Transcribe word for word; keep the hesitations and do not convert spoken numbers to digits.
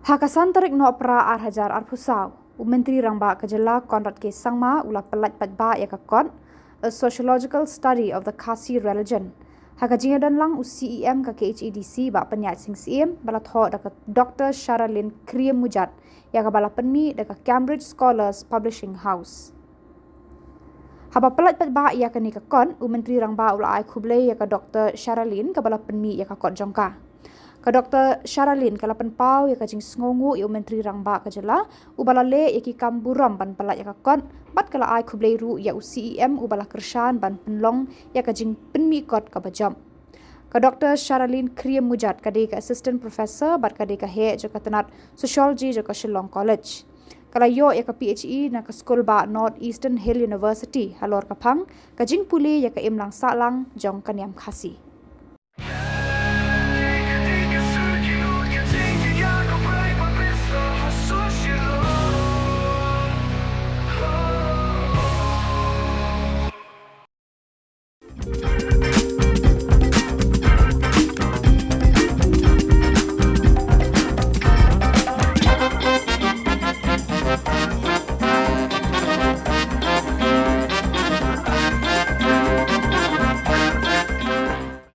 Ha ka san tarik Nohprah ar hajar arphew saw, u Myntri Rangbah ka Jylla Conrad K Sangma u la pyllait paidbah ïa ka kot A Sociological Study of the Khasi Religion ha ka jingïadonlang u C E M ka K H A D C Bah Pynïaid Sing Syiem, ba la thoh da ka Doctor Sharalin Khyriem Mujat, ïa kaba la pynmih da ka Cambridge Scholars Publishing House. Haba pyllait paidbah ïa kane ka kot, u Myntri Rangbah u la ai khublei ïa ka Doctor Sharalin kaba la pynmih ïa ka kot jong ka. Ka Doctor Sharalin ka la pynpaw ïa ka jingsngewnguh ïa u Myntri Rangbah ka Jylla uba la leh ïa ki kam burom ban pyllait ïa ka kot, bad ka la ai khublei ruh ïa u C E M uba la kyrshan ban pynlong ïa ka jingpynmih kot kaba jop. Ka Doctor Sharalin Khyriem Mujat ka dei ka Assistant Professor bad ka dei ka heh jong ka tnat Sociology jong ka Shillong College. Ka la ïoh ïa ka P H E na ka skulbah North Eastern Hill University halor ka phang ka jingpule ïa ka imlang sahlang jong ka niam Khasi.